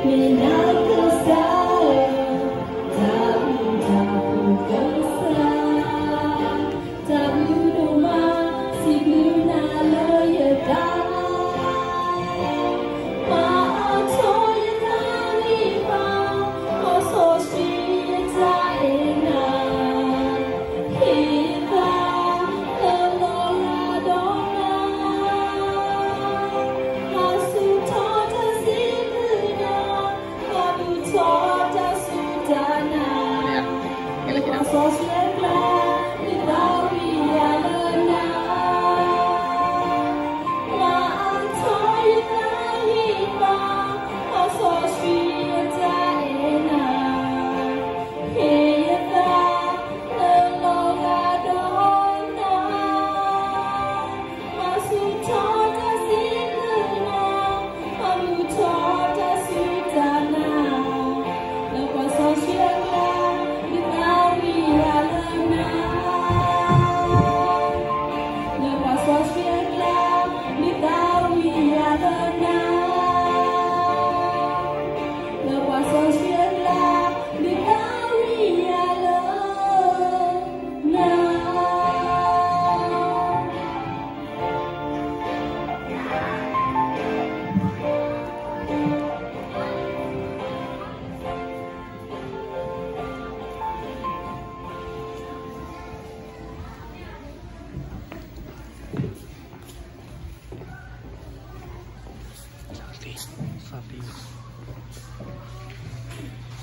မ့ၢ်နၤကစၢ်ဧၢ, တၢ်ဘျုးတၢ်ဖှိၣ်ကစၢ်, တၢ်ဘျုးဒိၣ်မး စံးဘျုးနၤလၢယသး, မၤအါထီၣ်ယသးန့ၣ်ဘၣ်, မၤစီဆှံယသးအဲၣ်နၤ, ဟ့ၣ်ယသး လၢလီၤဂာ်ဒီးနၤ, မၤဆူၣ်ထီၣ်တၢ်စံးဘျုးနၤ, မၤဘူၣ်ထီၣ်တၢ်စူၢ်တၢ်နာ်, မၤစီဆှံအကျါ မ့ၢ်သးဝံၣ်ယၤလၢနၤ, မၤအါထီၣ်ယသးန့ၣ်ဘၣ်, မၤစီဆှံယသးအဲၣ်နၤ, ဟ့ၣ်ယသး လၢလီၤဂာ်ဒီးနၤ, မၤဆူၣ်ထီၣ်တၢ်စံးဘျုးနၤ, မၤဘူၣ်ထီၣ်တၢ်စူၢ်တၢ်နာ်, လၢပှၤစီဆှံအကျါ မ့ၢ်သးဝံၣ်ယၤလၢနၤ, လၢပှၤစီဆှံအကျါ မ့ၢ်သးဝံၣ်ယၤလၢနၤ, လၢပှၤစီဆှံအကျါ မ့ၢ်သးဝံၣ်ယၤလၢ နၤ.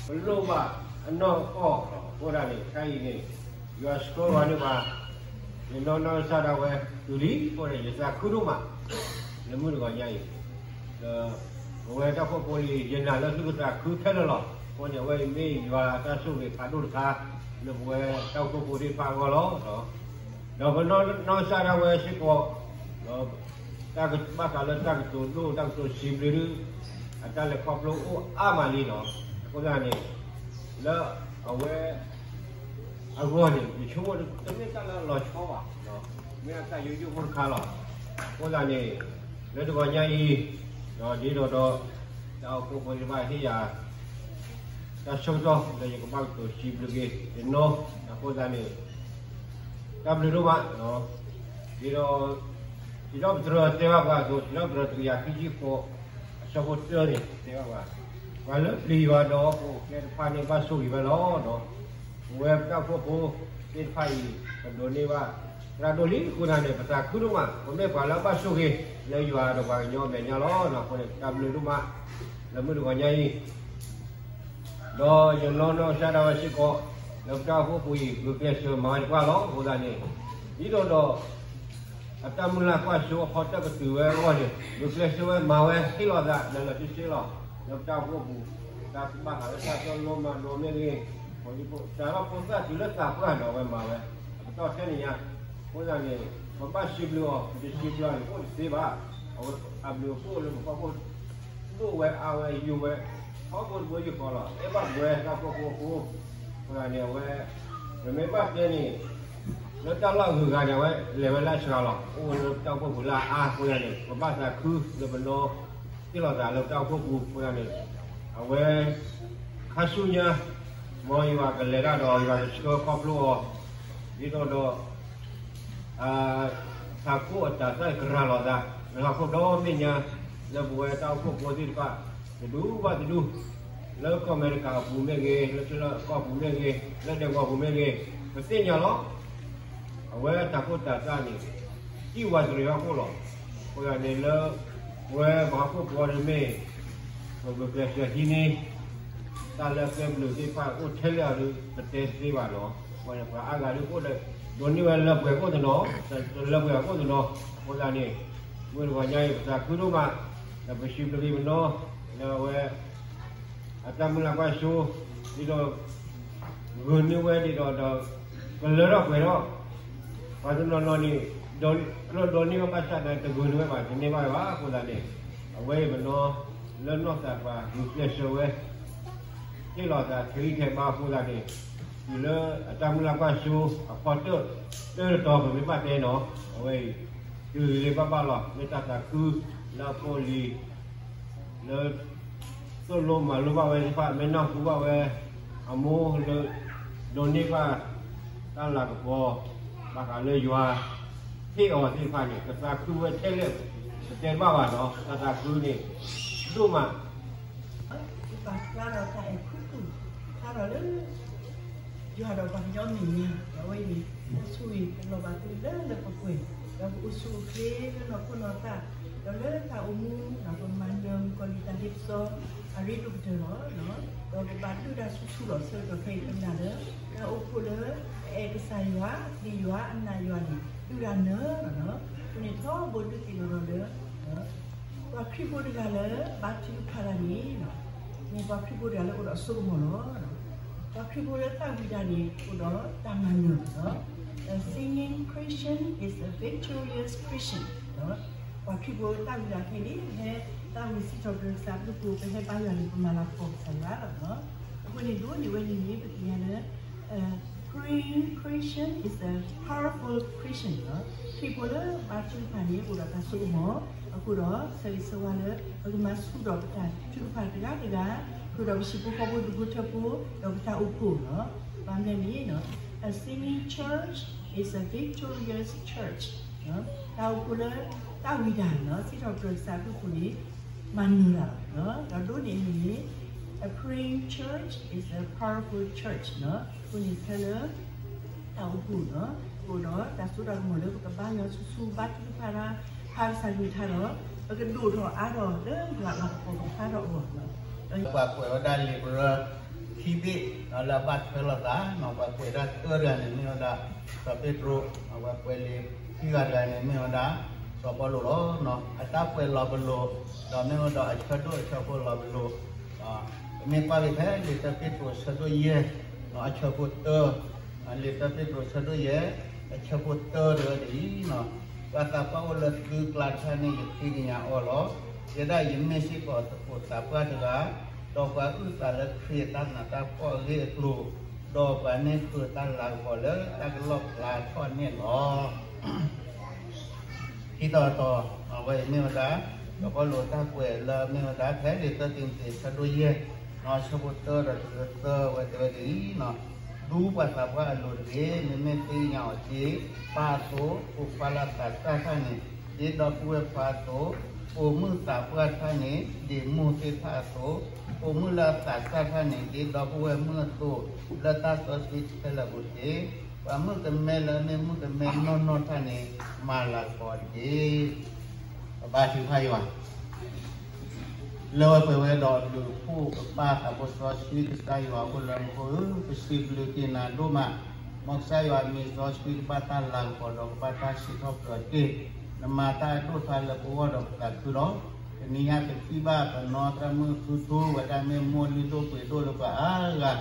ပလိၣ်ဘၣ်အနီၢ်ကီၢ်အဃိဒၣ်န့ၣ် ခဲအံၤန့ၣ် ယွၤဆှၢဝဲန့ၢ်ပှၤ ယနီၢ်နီၢ်ကစၢ်ဒၣ်ဝဲ တုၤလံအဃိန့ၣ် ယသးခုဒိၣ်မး လၢမုၢ်တဂီၤညါအံၤ ဒီးပဝဲတၢ်အိၣ်ဖှိၣ်ဖိလံ ယနာ်လၢသုကသးခုခဲလၢာ်လီၤ. အဃိန့ၣ် အဝဲအံၤမ့ၢ်ယွၤအတၢ်ဆိၣ်ဂ့ၤဖးဒိၣ်တခါ လၢပဝဲတၢ်အိၣ်ဖှိၣ်ဖိသ့ၣ်တဖၣ်အဂီၢ်လီၤ. ဒီးပနီၢ်နီၢ်ကစၢ်ဒၣ်ဝဲစ့ၢ်ကီး ဒီးတၢ်ကဘၣ်ဃးလၢတၢ်ကတိၤဒိၣ် တၢ်ကတိၤစံးဘျုးဒု အတၢ်လဲၤခီဖျိအိၣ်အါမးလံလီၤ. အဃိသတးန့ၣ် လၢအဝဲ အဂီၢ်န့ၣ် ယဆိကမိၣ်တမ့ၢ်တၢ်လၢအလီၤဆီဘၣ်, မ့ၢ်အတၢ်ယိယိဖိတခါလီၤ. အဃိသတးန့ၣ် လၢတဂီၤညါအံၤ ဒီးဒ်သိးဒီး တၢ်အိၣ်ဖှိၣ်ဖိသ့ၣ်တဖၣ်ဟ့ၣ်ယၤ တၢ်ဆၢကတီၢ်လၢယကဘၣ်ကတိၤစံးဘျုးက့ၤယနီၢ်, အဃိသတးန့ၣ် တၢ်ဘျုးဒိၣ်မး, ဒ်သိး စံးထီၣ်ပတြၢၤတဲဘၣ်ပှၤအသိး စံးထီၣ်ပတြၢၤတကယၤခံဆံဃိး အဆၢဖိတၢန့ၣ် တဲဘၣ်ပှၤ, ပှၤလၢပျံၤယွၤဒီးဟီၣ်ခိၣ်ချၢတဖၣ်န့ၣ် ဘၣ်ဆိၣ်ဂ့ၤဝဲလီၤ. ပဝဲပတၢ်အိၣ်ဖှိၣ်ဖိသ့ၣ်တဖၣ်အံၤ ပဒိးန့ၢ်ဘၣ်သရၣ်ဒိၣ်လံအဃိသတးန့ၣ် ပသးခုဒိၣ်မး, ပမ့ၢ်ပှၤလၢအဘၣ်ဆိၣ်ဂ့ၤ လၢယွၤဒီးပှၤကညီအမဲာ်ညါလီၤ. အဃိန့ၣ် တၢ်ဘျုးဒိၣ်မး လၢမုၢ်တဂီၤညါအံၤ ဒီးယနီၢ်နီၢ်ကစၢ်ဒၣ်ဝဲစ့ၢ်ကီး လၢပတၢ်အိၣ်ဖှိၣ်ပူၤအံၤ ဂုာ်ကျဲးစၢးမၤဝဲတပှၢ်လီၤ. အဃိသတးန့ၣ် ဒ်သိးဒီး အတၢ်မုၢ်လၢ်ကွၢ်စိအဖီတၢၢ်ကတုၤဝဲအဂီၢ်န့ၣ် ဂုာ်ကျဲးစၢးဝဲမၤဝဲဟ့ၣ်လီၤသးလၢလီၤတံၢ်စ့လီၤ. လၢပတၢ်အိၣ်ဖှိၣ်ပူၤ တၢ်ဘၣ်ဃးလၢတၢ်တီလိမၤဒိးမ့ၢ်ဂ့ၤ, တၢ်လၢဖိသၣ်တုၤလၢသးပှၢ်ဒီးအဝဲမၤဝဲ အကတီၢ်ထဲန့ၣ်ညါ, အဃိသတးန့ၣ် ပဘၣ်စံးဘျုးအီၤ ပတစံးဘျုးအီၤန့ၣ် အိၣ်တသ့ဘၣ်. အဝဲအဘျုးအဖှိၣ်လၢပဖီခိၣ် ဒိၣ်ဝဲအါဝဲယိာ်ဝဲ ထီဘိတဘိယူၢ်ဃီလီၤ. အဲၣ်ဘၣ်ပဝဲတၢ်အိၣ်ဖှိၣ်ဖိအဃိ, အဃိသတးန့ၣ် အဝဲ ပမ့ၢ်ဘၣ်တဲန့ၣ် လၢတၢ်လီၢ်အဂုၤအဂၤန့ၣ် အဝဲလဲၤဝဲလၢအစှၤလီၤ. အိၣ်ဝဲလၢပတၢ်အိၣ်ဖှိၣ်ပူၤလၢအအါအဃိသတးန့ၣ် ပဘၣ်သးခုလၢပနီၢ်ဟ့ၣ်လီၤသးလၢပတၢ်အိၣ်ဖှိၣ်ပူၤအဃိသတးန့ၣ် အဝဲ ခါဆူညါ မ်ယွၤကလဲၤတၢ်ဒီးယွၤကဆှၢခီဖျိအီၤ ဒ်သိးဒီး ထးခိၣ်အတၤသၣ်ကရၤလီၤသး လၢဟီၣ်ခိၣ်ဒီဘ့ၣ်ညါ လၢပဝဲတၢ်အိၣ်ဖှိၣ်ဖိသ့ၣ်တဖၣ် တဒူဘၣ်တဒူ လၢကီၢ်အမဲရကၤအပူၤမ့ၢ်ဂ့ၤ, လၢထံလီၢ်ကီၢ်ပူၤမ့ၢ်ဂ့ၤ, လၢဒဲကဝီၤပူၤမ့ၢ်ဂ့ၤ, ပသ့ၣ်ညါလီၤ. အဝဲတၢ်ခိၣ်တၢ်သၣ်န့ၣ် သံဝးတရံးဟီၣ်ခိၣ်လီၤ. အဃိသတးန့ၣ်လၢ ပဝဲပှၤဟီၣ်ခိၣ်ဖိန့ၣ်မ့ၢ် ပဂုာ်ကျဲးစၢးဟံးန့ၢ် တၢ်လၢအကျဲဘျုးသ့ၣ်တဖၣ်အိၣ်ထဲလဲၣ်အီၤဒီး ပတဲတသ့ဘၣ်လီၤ. အဃိန့ၣ် ပှၤအါဂၤဒ်အိၣ်ဒီး ဒိးန့ၢ်ဝဲလၢပှဲၤအိၣ်တနီၤ, တလၢပှဲၤအိၣ်တနီၤ. အဃိသတးန့ၣ် မုၢ်တဂီၤညါအံၤ ပသးခုဒိၣ်မး ဒီးပစံးဘျုးက့ၤပနီၢ် လၢအဝဲ အတၢ်မုၢ်လၢ်ကွၢ်စိ ဒ်သိး ဂုာ်န့ၢ်ဝဲဒ်သိးဒီး ကလၢထီၣ်ပှဲၤထီၣ် ပှၤတနီၤနီၤန့ၣ် ကြၢးဒိးန့ၢ်ဝဲဘၣ်ဆၣ်သနာ်က့ တဂုာ်န့ၢ်ဝဲဘၣ် တန့ၢ်ဘၣ်ဝဲဘၣ်. အဃိသတးန့ၣ် အဝဲအံၤပနီၢ်လၢနီၢ်သးပှၢ်ဂုာ်ကျဲးစၢးဝဲ ဟ့ၣ်လီၤသးခဲအံၤခဲအံၤအဃိသတးန့ၣ် တုၤလၢအတၢ်မုၢ်လၢ်ကွၢ်စိအဖီတၢၢ် တၢၢ်တတီၤပမ့ၢ်ဘၣ်တဲနီၤ အဝဲအံၤ တုၤလၢဘၣ်ဘၣ်လီၤ လၢတၢ်သးခု လၢအဖိအလံၤ လၢ သိၣ်လိမၤလိဘၣ်ဝဲသ့ၣ်တဖၣ် မ့ၢ်နီၢ်ဟူဘၣ်ဝဲ အမိၢ်လၢ ဒိးန့ၢ်ဘၣ် တၢ်လၤကပီၤ ဘၣ်ဃးလၢယွၤ ဟ့ၣ်အီၤသ့ၣ်တဖၣ်န့ၣ် ကသးခုဝဲထဲလဲၣ် ပတဲတဘၣ်ဘၣ်နီၤ တၢ်သးခုန့ၣ် ဒိၣ်မး ပာ်ဖျါဒီးတၢ်အဲၣ်ခူသူၣ် ဖျါထီၣ်လၢ ယွၤဒီးပှၤကညီအမဲာ်ညါ ဒီးအဝဲအံၤန့ၣ် တၢ်ဆိၣ်ဂ့ၤကလီၤဘၣ်သုလၢလၢပှဲၤပှဲၤ ဒီးပအိၣ်ဆူၣ်အိၣ်ချ့လၢနီၢ်ခိနီၢ်သး ဒီးလၢတၢ်အိၣ်မူ ပမၤနၢၤမုၣ်ကီၤလံၢ်တၢ်ဒ့ပစီ အရ့ဒိၣ်ကတၢၢ်လီၤ. ဒီးပဘၣ်ဒုၣ်ဒါဆူၣ်ဆူၣ်လီၤ ဆၢကတီၢ်ခဲအံၤကနၣ်လၢ တၢ်အိၣ်ဖှိၣ်လၢ အအဲၣ်ကစၢ်ယွၤ အသ့ယွၤ အနာ်ယွၤန့ၣ် ဒုၣ်ဒါနၢၤလီၤ. အဃိန့ၣ်ထီဘိဒုးသ့ၣ်နီၣ်ထီၣ်လၢ ပှၤခရံာ်ဖိတဂၤလၢ ဘါထုကဖၣ်တၢ်န့ၣ် မ့ၢ်ပှၤခရံာ်ဖိတဂၤလၢအိၣ်ဒီးအစိကမီၤလီၤ. ပှၤခရံာ်ဖိလၢသၣ်ဝံၤတၢ်န့ၣ် အိၣ်ဒီးတၢ်မၤနၢၤလီၤ. A singing Christian is a victorious Christian. ပှၤခရံာ်ဖိသၣ်ဝံၤတၢ်ခဲအံၤန့ၣ် ပဟဲသၣ်ဝံၤစံးထီၣ်ပတြၢၤကစၢ်အဘျုးအဖှိၣ် ပဟဲဘါယွၤန့ၣ် ပမၤလၤကပီၤကစၢ်ယွၤလီၤ. အဃိန့ၣ်ဒ်န့ၣ်ဝဲန့ၣ်န့ၣ် ပသ့ၣ်ညါလၢ Praying Christian is a powerful Christian. ခရံာ်ဖိလၢဘါထုကဖၣ်န့ၣ် အိၣ်ဒီးတၢ်စိကမီၤ, အဃိဒီးဆၢဂ့ၤဆၢဝါလၢ ပကမၤဆူၣ်ထီၣ်ပတၢ်ထုကဖၣ်တဂၤတဂၤ, ဃုာ်ဒီးပဟံၣ်ဖိဃီဖိဒူၣ်ဖိထၢဖိ, ဒီးပတၢ်အိၣ်ဖှိၣ်လီၤ. ဘၣ်မနုၤန့ၣ် A singing church is a victorious church. တၢ်အိၣ်ဖှိၣ်လၢ သၣ်ဝံၤတၢ်န့ၣ် စံးထီၣ်ပတြၢၤကစၢ်အဘျုးအဖှိၣ်န့ၣ် မၤနၢၤတၢ်လီၤ. ဒီးဒ်န့ၣ်အမ့ၢ်န့ၣ် A praying church is a powerful church. အဃိန့ၣ်ခဲလၢာ် တၢ်အိၣ်ဖှိၣ်န့ၣ် အိၣ်ဒီးတၢ်စိတၢ်ကမီၤလၢပကဘါယွၤဆူၣ်ဆူၣ် ဘါထုကဖၣ်တၢ် ဖးကစၢ်ကလုၢ်ကထါဒီး ပကဒိၣ်ထီၣ်အါထီၣ်လၢယွၤအလၤကပီၤကဖျါထီၣ်အဂီၢ်လီၤ. ဒီးပှၤကွဲးဝဲဒၣ် လံာ်ပရၢ ခံဘ့ၣ် လၢအဘၣ်ထွဲလိာ်သး ပှၤကွဲးဒၣ်တၢတဂၤန့ၣ်မ့ၢ်ဝဲဒၣ် စီၤပ့းတရူး, ပှၤကွဲးလံာ်ခံဂၤတဂၤန့ၣ်မ့ၢ်ဝဲဒၣ် စီၤပီလူးလီၤ. အတၢ်ကွဲးလီၤပလိာ် ဒီးမ့ၢ်ဝဲဒၣ်အဆၢဒိၣ်အဆၢဖိလီၤပလိာ်, ပမ့ၢ်ကွၢ်က့ၤဖဲလံာ်တၢပ့းတရူးဆၢဒိၣ်ယဲၢ် အဆၢဖိတၢ, လံာ်တၢပ့းတရူးဆၢဒိၣ်ယဲၢ် အဆၢဖိတၢတဂၤဒ်အံၤ, ပှၤသးပှၢ်အိၣ်လၢသုကျါတဖၣ်န့ၣ် ယဃ့ကညးအီၤလီၤ. ယဲဒၣ်ယမ့ၢ်စ့ၢ်ကီးသကိးသးပှၢ်တဂၤ, ဒီးပှၤအုၣ်သးလၢခရံာ်အတၢ်နးတၢ်ဖှီၣ်အဂ့ၢ်အကျိၤ, ဒီးပှၤန့ၢ်ဃုာ်တၢ်လၤကပီၤလၢတၢ်ကလီၣ်ဖျါထီၣ်န့ၣ်လီၤ. ခံတီၤတီၤ အဝဲအံၤမ့ၢ်ဝဲဒၣ် စီၤပီလူးတၢ်ကွဲးလၢမ့ၢ်ဝဲဒၣ်ဖဲလံာ်တၢတံၤမသ့းဆၢဒိၣ်ယဲၢ် ဆၢဖိတၢဒီးတုၤလၢသၢ အဝဲတဲဝဲဒ်အံၤ, ဒူပှၤသးပှၢ်အလိၤတဂ့ၤ, မ့မ့ၢ်သ့ၣ်ညါအီၤက့ၤ ပၢ်အသိး, ပိာ်ခွါလၢအသးစၢ်တဖၣ်န့ၣ် ဒ်ဒီပုၢ်ဝဲၢ်ခွါအသိး, ပိာ်မုၣ်သးပှၢ်တဖၣ်န့ၣ် ဒ်မိၢ်သ့ၣ်တဖၣ်အသိး, ပိာ်မုၣ်လၢအသးစၢ်တဖၣ်န့ၣ် ဒ်ဒီပုၢ်ဝဲၢ်မုၣ်အသိး, လၢတၢ်စီဆှံခဲလၢာ်အပူၤတက့ၢ်. ပှၤမုၣ်ကမဲလၢအမ့ၢ်မုၣ်ကမဲနီၢ်နီၢ်တဖၣ်န့ၣ် မၤလၤကပီၤတက့ၢ်. ပဘါထုကဖၣ်ယွၤ လၢဝဲပှဲၤဝဲဒီးအဘျုးအဖှိၣ် ပပၢ်သးဘိစီဆှံကစၢ်ယွၤအဃိလၢမူခိၣ်ဧၢ, ပစံးဘျုးက့ၤနၤဒိၣ်မး, မ်ကစၢ်ယွၤအမံၤစီဆှံကဘၣ်တၢ်လၤကပီၤဒီးကဘၣ်တၢ်စံးထီၣ်ပတြၢၤတက့ၢ်. နမၤတၢ်အဒိၣ်အထွဲလၢပဂီၢ်ဒီးပသးခုလီၤ. တနံၤညါပထံၣ်ဘၣ်ပနီၢ်သရၣ်မုၣ်ဃုထူဝဲဒၣ်မ့ၢ်မိၢ်လုၢ်ဒိၣ်ပှ့ၤဒိၣ်လၢပှၤအါဂၤ,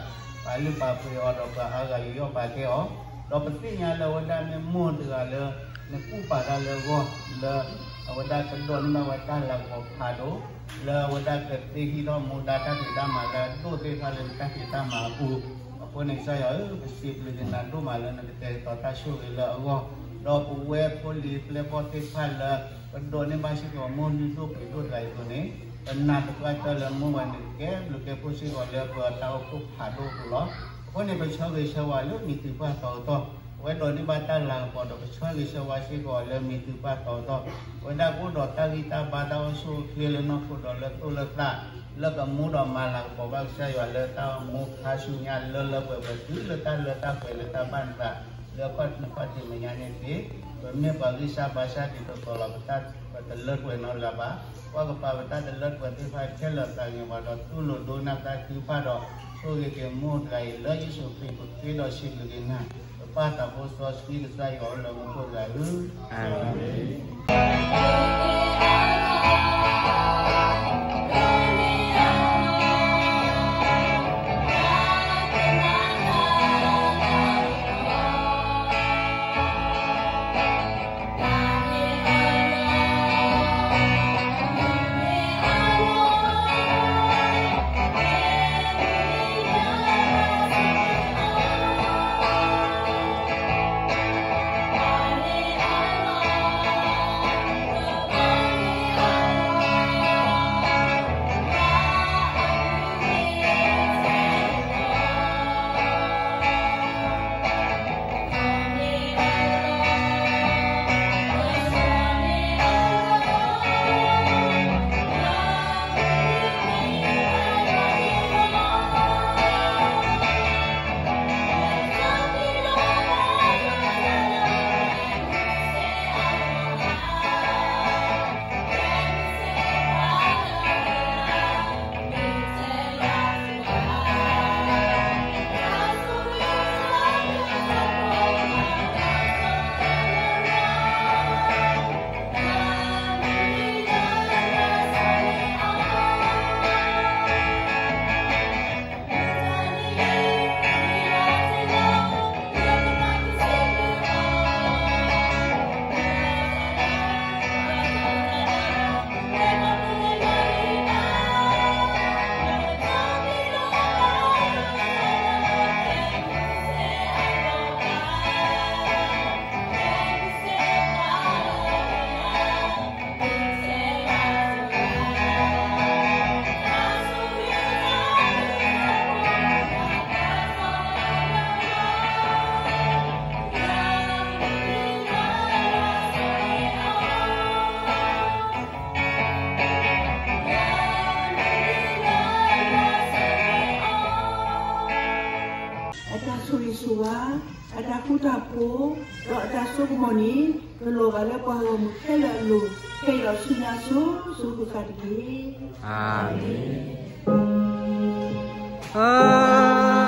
ပာ်လုၢ်ပာ်ပှ့ၤအီၤဒီးပှၤအါဂၤယူးယီၣ်ပာ်ကဲအီၤ, ဒီးပသ့ၣ်ညါလၢအဝဲဒၣ်မ့ၢ်မိၢ်တဂၤလၢ နကူၣ်ပာ်တၢ်လၢအဂီၢ် လၢ အဝဲဒၣ်ကဒိးန့ၢ်ဘၣ်ဝဲတၢ်လၤကပီၤဖးဒိၣ်, လၢအဝဲဒၣ်ကသ့ဟံးထီၣ်မူဒါတၢ်ဖံးတၢ်မၤလၢအဒိၣ်သ့ၣ်တဖၣ်လၢနတၢ်ဖံးတၢ်မၤအပူၤ, အဃိန့ၣ်ကစၢ်ယွၤဧၢ, ပစံးဘျုးက့ၤနၤဒိၣ်မးလၢနကတဲာ်ကတီၤတၢ်ဆိၣ်ဂ့ၤလၢအဂီၢ်, ဒီးပဝဲဖိလံၤပျဲၢ်ဘီၣ်သ့ၣ်တဖၣ်လၢ ပဒိးန့ၢ်ဘၣ်စ့ၢ်ကီးမိၢ်လုၢ်ဒိၣ်ပှ့ၤဒိၣ်တဂၤအံၤအသိးန့ၣ်, ပနာ်သပှၢ်တၢၢ်လၢမိၢ်ဝဲန့ၣ် ကကဲဘျုးကဲဖှိၣ်စ့ၢ်ကီးလၢပတၢ်အိၣ်ဖှိၣ်ဖးဒိၣ်အပူၤလီၤ. အဃိန့ၣ် ပဆၢဂ့ၤဆၢဝါလၢမံၤတုၤပၢ်သီအတီၢ်, ပဝဲဒိးန့ၢ်ဘၣ်တၢ်လၤကပီၤဒီး ပဆၢဂ့ၤဆၢဝါစ့ၢ်ကီးလၢမံၤတုၤပၢ်သီအတီၢ်, ပဝဲဒၣ်ကအိၣ်ဒီးတၢ်ဂံၢ်တၢ်ဘါတၢ်အိၣ်ဆူၣ်အိၣ်ချ့လၢနီၢ်ခိဒီးလၢသိၣ်လၢသး, လၢကမူဒီးမၤလၤကပီၤဘၣ်ကစၢ်ယွၤလၢတၢ်အိၣ်မူခါဆူညါလၢလၢပှဲၤပှဲၤတုၤလၢတၢ်လၢတၢ်ပှဲၤလၢတၢ်ဘၣ်နသး လၢအခီၣ်ထံးမဲာ်ညါန့ၣ်တက့ၢ်. ပမ့ၢ်ပှၤဂံၢ်စၢ်ဘါစၢ်ဒ်သိးသိးလီၤ, ပတၢ်တလၢပှဲၤနီတဂၤဘၣ်. ကွၢ်ကပၤပတၢ်တလၢပှဲၤသ့ၣ်တဖၣ်ခဲလၢာ်သးကညီၤပှၤဒီးတူၢ်လိာ်ဒိကနၣ်ပတၢ်ထုကဖၣ်ဒီး ဆိၣ်ဂ့ၤက့ၤမိၢ်တဂၤအံၤ လၢယ့ၣ်ၡူးခရံာ်ပဃ့ဒီးစံးဘျုးက့ၤနၤ, ပပၢ်သးဘိစီဆှံကစၢ်ယွၤအိၣ်လၢမူခိၣ်တဂၤဧၢ, အၤမ့ၣ်. ယွၤအတၢ်ဃူတၢ်ဖိး ဒီးအတၢ်စိကမီၤန့ၣ် ကလီၤဘၣ်လၢပှၤဂီၢ်မုၢ်ခဲလၢာ်အလိၤ ခဲအံၤဒီးဆူညါအစိၤစိၤဃၣ်ဃၣ်တက့ၢ်. အၤမ့ၣ်.